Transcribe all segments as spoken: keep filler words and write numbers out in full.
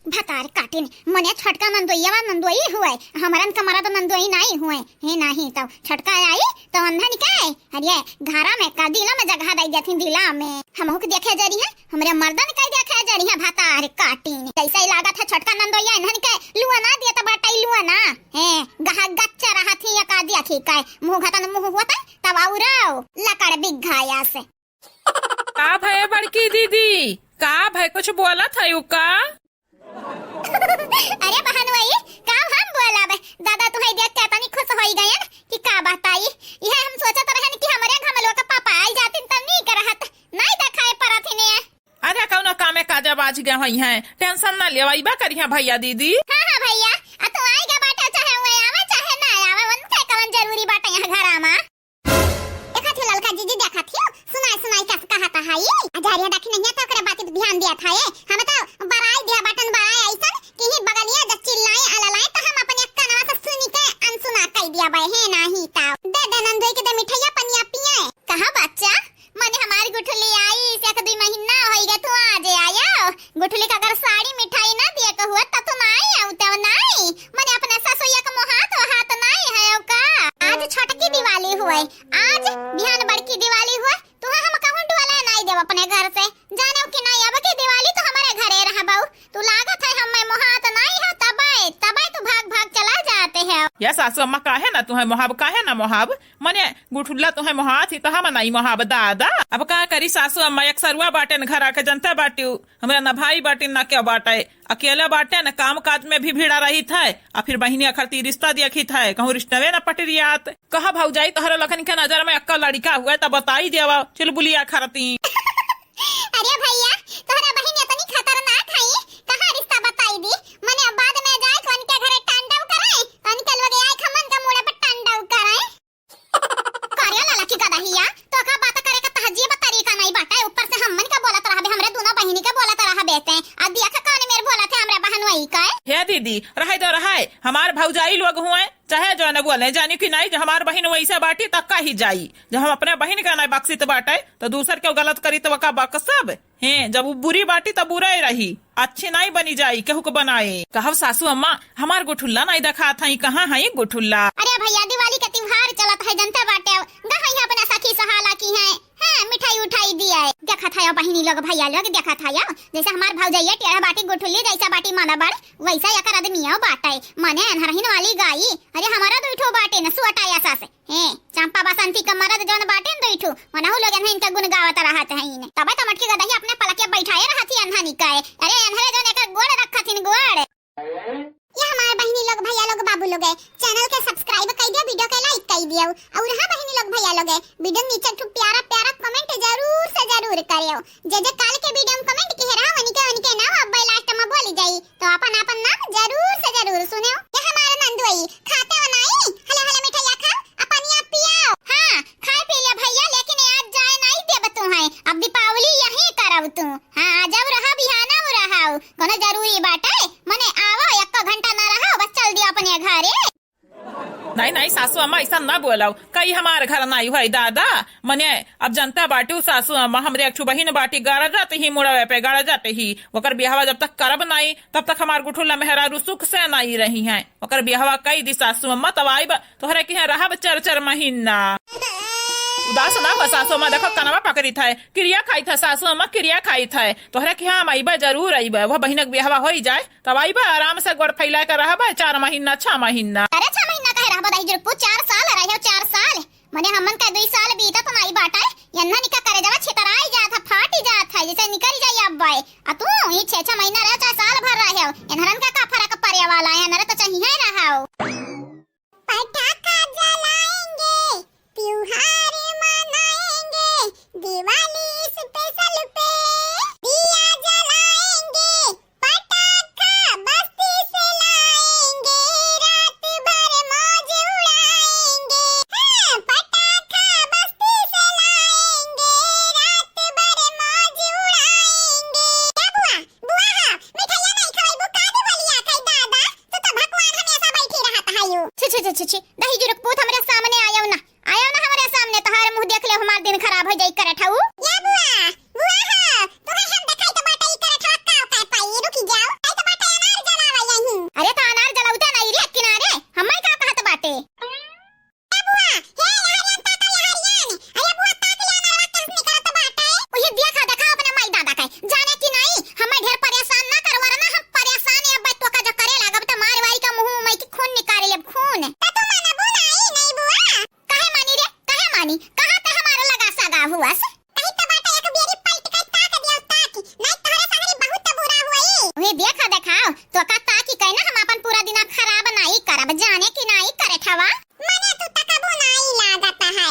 भतार काटिन, मने छोटका नंदोइया नंदोई हुए, हमरन का मरद नंदोई नाई हुए। हे नाही तउ छोटका आई तउ अन्हन के, अरे घरा में का दिला में जगह दइ देथिन दिला में। हमहू के देखे जरिहे, हमरे मर्दन के देखे जरिहे भतार काटिन। जैसे ही लागत है छोटका नंदोइया इन्हन के लुआ ना दिया त बाटइ लुआ ना। हे गहा गच्चा रहत ही या का देखी के मुँह घतन मुँह होत तब आउरो लकड़ बिघाया से। का भय बड़की दीदी, का भय, कुछ बोलत है का? अरे बहनोई, का हम बोलब? दादा तुहई देख के तनी खुश होई गयन कि का बताई। इहे हम सोचत रहन कि हमरे घमलवा के पापा आई जातिन त नीक रहत। नाई देखाए परत हिने। अरे कउनो कामे काजा बाझ गए होइहैं, tension ना लेवा, अइबा करिहैं भइया दीदी। हाँ, हाँ भइया, आ तू आई गए बाटे, चाहे उहे आवे, चाहे ना आवे, उनके कवन जरूरी बाटे यहाँ घरा मा। देखत ही ललका जीजी, देखत ही, सुनाई सुनाई कस कहत है। आ जहरिया देखी नहीं है तो ओकरे बात पे ध्यान दिया था ये। हम तो बड़ाई दिया बटन बड़ाई ऐसन कि ही बगलिया जब चिल्लाए अललाए तो हम अपने कनवा से सुनी के अनसुना कई दिया बे। हे नाही ताव। दे दे नंदोई के दे मिठाइया पनिया पिए। कहा बच्चा, मने हमार गुठली आई से एक दुई महीना होई गए, तू आज आयो। गुठली का अगर साड़ी मिठाई ना दिए के हुआ त तू नाई आउते नाई। मने अपने ससुइया के मोहात वहात नाई है का? आज छोटकी दिवाली हुए, आज बिहान बड़की दिवाली हुए, तुहा हम कहूँ डोला नाई देब अपने घर से। जाने कि नाई, अब की दिवाली तो हमारे घरे रहबऊ। तू लागत है हमें मोहात नाई हो, तबे, तबे तू भाग भाग चला जाते हो। या सासू अम्मा, काहे ना तुहे मोहाब, काहे ना मोहाब? मने गुठुल्ला तुहे मोहात ही तो हम नाई मोहाब दादा। अब का करी सासू अम्मा, एक सरुआ बाटे न घरा के, जनते बाटिउ, हमरा ना भाई बाटे ना क्या बाटे, अकेले बाटे न, काम काज में भी भिड़ा रहित है, आ फिर बहिनी अखरती रिश्ता देखित है, कहूँ रिश्तवे न पटरियात। कहा भौजाई, तोहरे लखन के नजर में अक्का लड़िका हुए त बताई देवा, चुलबुलिया खरती। अरे भइया, तोहरा बहिन इतनी खतरनाक है, कहाँ रिश्ता बताई दी? मने बाद में जाए तो उनके घरे टांडव करे, तो उनके लोग आए खमन के मूड़े पे टांडव करे। करे लाला की गदहिया, तो का बात करे का तहजीब तरीका नहीं बाटे, ऊपर से हमन का बोलत रहबे, हमरे दोनों बहिनी के बोलत रहबे ते, आ दिया का कान मेर बोलत है हमरे बहनोई का। हे दीदी, रहे दो रहे, हमार भौजाई लोग हुए, चाहे जो न बोले, जानी कि नाई, जो हमार बहिन वैसे बाटी, त कही जाई। जब हम अपने बहिन का नाई बक्सित बाटे, त दूसर के गलत करी, त वका बक्सब? हैं, जब उ बुरी बाटी, त बुरे रही, अच्छी नाई बनी जाई, केहू के बनाए। कहब सासू अम्मा, हमार गुठुल्ला नाई देखात हई, कहाँ हई गुठुल्ला? अरे भइया, दिवाली के त्योहार चलत है, जनते बाटे, गहई अपने सखी सहाला की हैं। हाँ, मिठाई उठाई दिया है। देखत है बहिनी लोग, भइया लोग, देखत है, जैसे हमार भौजैया टेढ़ा बाटी गुठुल्ली, जैसा बाटी माला बड़, वैसा एकर आदमियो बाटे। मने अनहरहिन वाली गाई, अरे हमारा दुई ठो बाटे न, सुअटाया सास। हैं, चंपा बसंती का मरद जौन बाटे न दुई ठो, मनहु लोग एनहे इनका गुण गावत रहत हैं। तबे तो मटकी गदही अपने पलके बैठाए रहत ही अनहनी कहे। अरे अनहरे जौन एकर गोड़ रखत हिन, गोड़। ये हमारे बहिनी लोग, भइया लोग, बाबू लोग है, channel के subscribe कई दियो, video के like कई दियो। और हाँ बहिनी लोग, भइया लोग है, video नीचे एक ठो प्यारा प्यारा comment जरूर से जरूर करियो। जे जे काल के video में comment किहे रहा, उनके उनके नाम अब last में बोली जाई, तो अपन अपन नाम जरूर से जरूर सुनियो। ये हमारे नंदुई खाते हो नाई, हले हले मिठाइया खाओ, अपनिया पियाओ। हाँ, खाए पी ले भइया, लेकिन आज जाए नाई देब तू है, अब दीपावली यहीं करब तू। हाँ, जब रहा बिहाना वो रहा, कोनो जरूरी बाटे, मने आवो, एको घंटा ना रहो, बस चल दियो अपने घरे। नाई, नाई, सासू अम्मा, ऐसा ना बोलाओ। कई हमार घर नाई हुई, दादा। मने, अब जनता बाटू, सासू अम्मा, हमरे एक ठो बहिन बाटी, गरजत ही मुड़वे पे, गरजत ही। ओकर बियाहवा जब तक करब नाई, तब तक हमार गुठुल्ला मेहरारू सुख से नाई रही हैं। ओकर बियाहवा कई दी सासू अम्मा, तब आइब, तोहरे किहाँ रहब चार, चार महीना। उदास ना हुआ सासू अम्मा, देखो कनवा पकड़ी था, किरिया खाई था सासू अम्मा, किरिया खाई था। तोहरे किहाँ हम आइब, जरूर आइब। वह बहिन के बियाहवा होई जाए, तब आइबा, आराम से गोड़ फैला के रहबा, चार महीना, छह महीना। अरे, छह महीना कहे रहबा, दही जुड़कू, चार साल रहे हो, चार साल। मने हमन का दुई साल बीतत नाई बाटे, यन्ना निका करे जवा छितराई जात है, फाटी जात है, जैसे निकल जाई अब बाय। आ तू ई छह, छह महीना रहे, चाहे साल भर रहे हो, एनहरन का, का फर्क पड़े वाला है, एनहरे तो चाहिए रहा हो। पटाखा जलाएंगे, त्योहार मनाएंगे, दिवाली special पे दिया जलाएंगे, पटाखा बस्ती से लाएंगे, रात भर मौज उड़ाएंगे। हाँ, पटाखा बस्ती से लाएंगे, रात भर मौज उड़ाएंगे। क्या बुआ? बुआ हा, मिठाइया नहीं खवाई, बुका दे बोलिया खाई दादा, तू तो भगवान हमेशा बैठी रहत है यू। छी, छी, छी, छी, छी, दही जुड़कपूत हमरे सामने आयो ना, आयो ना हमरे सामने, तोहार मुँह देख ले, हमार दिन खराब हो जाई करत हऊ। या बुआ, बुआ हा, तोहे हम देखाई तो बाटे ई करत हवा, का कर पाई, रुकी जाओ। आई तो बाटे तो का ताकी कहे ना, हम आपन पूरा दिना खराब नाई करब, जाने की नाई करे ठवा। मने तू तकबो नाई लागत है।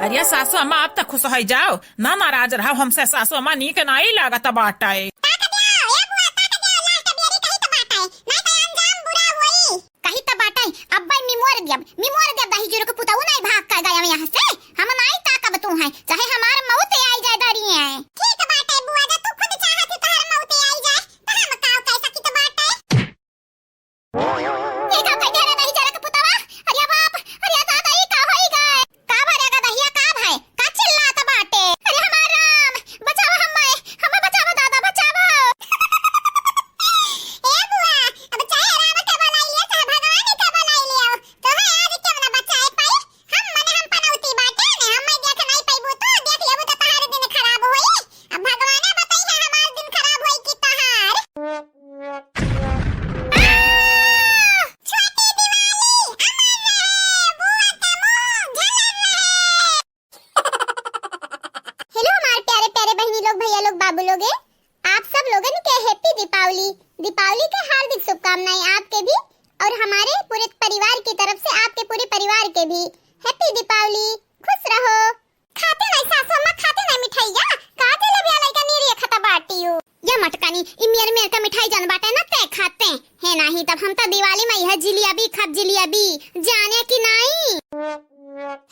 अरे सासू अम्मा, आप त खुश होइ जाओ, ना नाराज रहो हमसे, सासू अम्मा नीक नाई लागत बाटे। ताक द्याओ, ए बुआ, ताक द्याओ, last बेरी कही त बाटे, नाई त अंजाम बुरा होई। कही त बाटे, अब्बे मिमोर द्याब, मिमोर द्याब, दही जुरुक पुतऊ नाई भाग कर गया यहाँ से, हम नाई ताकब तू है, चाहे हमार मौत आई जाए दरिये। ठीक बाटे बुआ, जब तू खुद चाहत है तोहर मौत आई जाए, त हम का कह सकित बाटे। ये का कह दिया रे दही जरा के पुतवा? अरे बाप, अरे दादा, ई का होई गए? का भरे गदहिया, का भाई? का चिल्लात बाटे? अरे हमार राम, बचावा हम्मे, हम्मे बचावा दादा, बचावा। ए बुआ, अब चाहे राम के बुलाई लिया, चाहे भगवान के बुलाई लिया, तोहे आज केहू ना बचाए पाई। हम मने हम पनौती बाटे ने, हम्मे देख नाई पइबू तू, देख लेबू त तहार दिन खराब होई। अब भगवाने बताई है हमार दिन खराब होई कि तहार। आ! छोटी दिवाली, अमर रहे, बुआ के मुंह झलर रहे। Hello हमार प्यारे प्यारे बहिनी लोग, भैया लोग, बाबू लोग, आप सब लोगन के happy दीपावली। दीपावली के हार्दिक शुभकामनाएं आपके भी, और हमारे पूरे परिवार की तरफ से आपके पूरे परिवार के भी happy दीपावली। खुश रहो। खाते नहीं सासू अम्मा, खाते नहीं मिठाइया। का जलेबिया लइका नीरी खता बाटियो। या मटकानी, ई मेर मेर का मिठाई जन बाटे ना ते खाते। है नाही तब हम तो दिवाली में यह जिलेबी खाब, जिलेबी। जाने की नाई।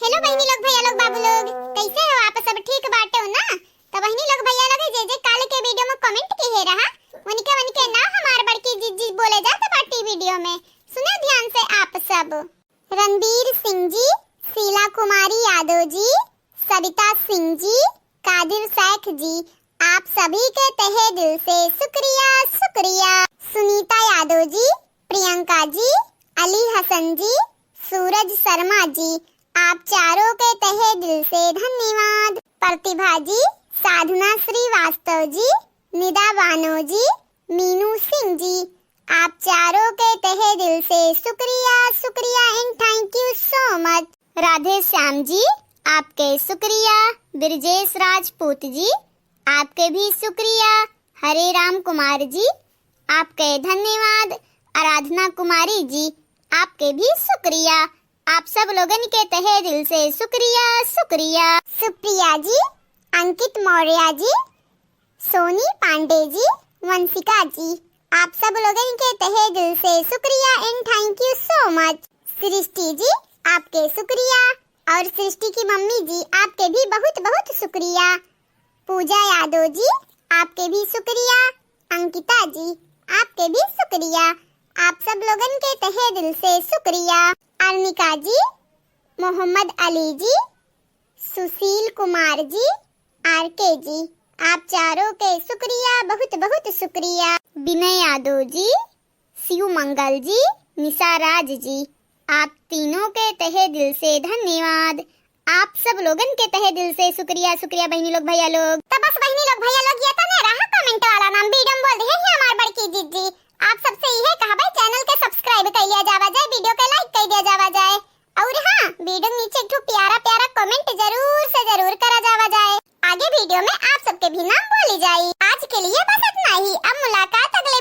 Hello बहिनी लोग, भैया लोग, बाबू लोग, कैसे हो आप सब? ठीक बाटे हो ना? तो बहिनी लोग, भैया लोग, जे जे काल के video में comment किहे रहा, उनके उनके नाम हमार बड़की जिज्जी बोले जात बाटी video में। सुने ध्यान से आप सब। रणबीर सिंह जी, शीला कुमारी यादव जी, सरिता सिंह जी, कादिर शेख जी, आप सभी के तहे दिल से शुक्रिया, शुक्रिया। सुनीता यादव जी, प्रियंका जी, अली हसन जी, सूरज शर्मा जी, आप चारों के तहे दिल से धन्यवाद। प्रतिभा जी, साधना श्रीवास्तव जी, निदा बानो जी, मीनू सिंह जी, आप चारों के तहे दिल से शुक्रिया, शुक्रिया and thank you so much। राधे श्याम जी, आपके शुक्रिया। ब्रजेश राजपूत जी, आपके भी शुक्रिया। हरे राम कुमार जी, आपके धन्यवाद। आराधना कुमारी जी, आपके भी शुक्रिया। आप सब लोगन के तहे दिल से शुक्रिया, शुक्रिया। सुप्रिया जी, अंकित मौर्य जी, सोनी पांडे जी, वंशिका जी, आप सब लोगन के तहे दिल से शुक्रिया and thank you so much। सृष्टि जी, आपके शुक्रिया, और सृष्टि की मम्मी जी, आपके भी बहुत बहुत शुक्रिया। पूजा यादव जी, आपके भी शुक्रिया। अंकिता जी, आपके भी शुक्रिया। आप सब लोगन के तहे दिल से शुक्रिया। अर्निका जी, मोहम्मद अली जी, सुशील कुमार जी, आरके जी, आप चारों के शुक्रिया, बहुत बहुत शुक्रिया। विनय यादव जी, शिव मंगल जी, निशा राज जी, आप तीनों के तहे दिल से धन्यवाद। आप सब लोगन के तहे दिल से शुक्रिया, शुक्रिया बहिनी लोग, भैया लोग। तो बस बहिनी लोग, भैया लोग, ये तने रहा comment वाला नाम, video में बोल दिहे ही हमार बड़की जिज्जी। आप सबसे इहे कहबे, channel के subscribe कर लिया जावा जाए, video के like कर दिया जावा जाए। और हाँ, video के नीचे एक ठो प्यारा प्यारा comment जरूर से जरूर करा जावा जाए, आगे video में आप सबके भी नाम बोली जाई। आज के लिए बस इतना ही, अब मुलाकात अगले